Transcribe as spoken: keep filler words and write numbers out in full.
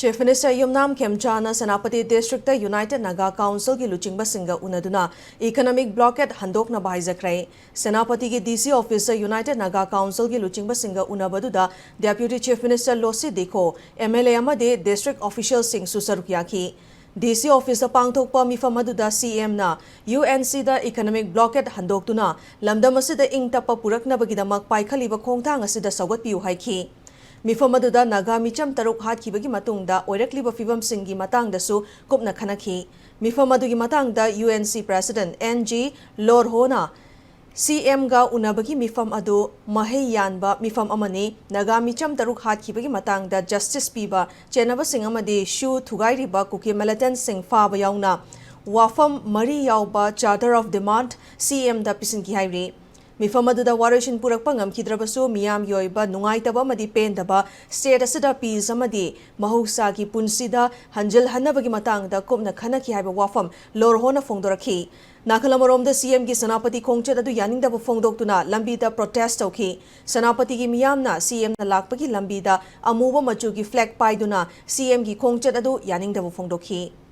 Chief Minister Yumnam ꯈꯦꯝꯆꯥꯅ ꯁꯦꯅꯥꯄꯇꯤ ꯗꯤꯁꯇ꯭ꯔꯤꯛꯇ United Naga Councilꯒꯤ ꯂꯨꯆꯤꯡꯕꯁꯤꯡꯒ ꯎꯅꯗꯨꯅ economic blockade ꯍꯟꯗꯣꯛꯅꯕ ꯍꯥꯏꯖꯈ꯭ꯔꯦ꯫ ꯁꯦꯅꯥꯄꯇꯤꯒꯤ DC officeꯇ United Naga Councilꯒꯤ ꯂꯨꯆꯤꯡꯕꯁꯤꯡꯒ ꯎꯅꯕꯗꯨꯗ Deputy Chief Minister Losii Dikho, MLA ꯑꯃꯗꯤ district officialꯁꯤꯡꯁꯨ ꯁꯔꯨꯛ ꯌꯥꯈꯤ꯫ DC officeꯇ ꯄꯥꯡꯊꯣꯛꯄ ꯃꯤꯐꯝ ꯑꯗꯨꯗ CMꯅ UNCꯗ economic blockade ꯍꯟꯗꯣꯛꯇꯨꯅ ꯂꯝꯗꯝ ꯑꯁꯤꯗ ꯏꯪ ꯇꯞꯄ ꯄꯨꯔꯛꯅꯕꯒꯤꯗꯃꯛ ꯄꯥꯏꯈꯠꯂꯤꯕ ꯈꯣꯡꯊꯥꯡ ꯑꯁꯤꯗ ꯁꯧꯒꯠꯄꯤꯌꯨ ꯍꯥꯏꯈꯤ꯫ ꯃꯤꯐꯝ ꯑꯗꯨꯗ ꯅꯥꯒꯥ ꯃꯤꯆꯝ ꯇꯔꯨꯛ ꯍꯥꯠꯈꯤꯕꯒꯤ ꯃꯇꯨꯡꯗ ꯑꯣꯏꯔꯛꯂꯤꯕ ꯐꯤꯕꯝꯁꯤꯡꯒꯤ ꯃꯇꯥꯡꯗꯁꯨ ꯀꯨꯞꯅ ꯈꯟꯅꯈꯤ꯫ ꯃꯤꯐꯝ ꯑꯗꯨꯒꯤ ꯃꯇꯥꯡꯗ UNC President NG ꯂꯣꯔꯍꯣꯅ CMꯒ ꯎꯅꯕꯒꯤ ꯃꯤꯐꯝ ꯑꯗꯨ ꯃꯍꯩ ꯌꯥꯟꯕ ꯃꯤꯐꯝ ꯑꯃꯅꯤ꯫ ꯅꯥꯒꯥ ꯃꯤꯆꯝ ꯇꯔꯨꯛ ꯍꯥꯠꯈꯤꯕꯒꯤ ꯃꯇꯥꯡꯗ justice ꯄꯤꯕ, ꯆꯦꯟꯅꯕꯁꯤꯡ ꯑꯃꯗꯤ ꯁꯨ ꯊꯨꯒꯥꯏꯔꯤꯕ ꯀꯨꯀꯤ militantꯁꯤꯡ ꯐꯥꯕ ꯌꯥꯎꯅ ꯋꯥꯐꯝ ꯃꯔꯤ ꯌꯥꯎꯕ Charter of Demand CMꯗ ꯄꯤꯁꯤꯟꯈꯤ ꯍꯥꯏꯔꯤ꯫ ꯃꯤꯐꯝ ꯑꯗꯨꯗ ꯋꯥꯔꯣꯏꯁꯤꯟ ꯄꯨꯔꯛꯄ ꯉꯝꯈꯤꯗ꯭ꯔꯕꯁꯨ, ꯃꯤꯌꯥꯝꯒꯤ ꯑꯣꯏꯕ ꯅꯨꯡꯉꯥꯏꯇꯕ ꯑꯃꯗꯤ ꯄꯦꯟꯗꯕ state ꯑꯁꯤꯗ peace ꯑꯃꯗꯤ ꯃꯍꯧꯁꯥꯒꯤ ꯄꯨꯟꯁꯤꯗ ꯍꯟꯖꯤꯜꯍꯟꯅꯕꯒꯤ ꯃꯇꯥꯡꯗ ꯀꯨꯞꯅ ꯈꯟꯅꯈꯤ ꯍꯥꯏꯕ ꯋꯥꯐꯝ ꯂꯣꯔꯍꯣꯅ ꯐꯣꯡꯗꯣꯔꯛꯈꯤ꯫ ꯅꯥꯒꯥꯂꯦꯟ ꯑꯃꯔꯣꯝꯗ CMꯒꯤ ꯁꯦꯅꯥꯄꯇꯤ ꯈꯣꯡꯆꯠ ꯑꯗꯨ ꯌꯥꯅꯤꯡꯗꯕ ꯐꯣꯡꯗꯣꯛꯇꯨꯅ ꯂꯝꯕꯤꯗ protest ꯇꯧꯈꯤ꯫ ꯁꯦꯅꯥꯄꯇꯤꯒꯤ ꯃꯤꯌꯥꯝꯅ CMꯅ ꯂꯥꯛꯄꯒꯤ ꯂꯝꯕꯤꯗ ꯑꯃꯨꯕ ꯃꯆꯨꯒꯤ flag ꯄꯥꯏꯗꯨꯅ CMꯒꯤ ꯈꯣꯡꯆꯠ ꯑꯗꯨ ꯌꯥꯅꯤꯡꯗꯕ ꯐꯣꯡꯗꯣꯛꯈꯤ꯫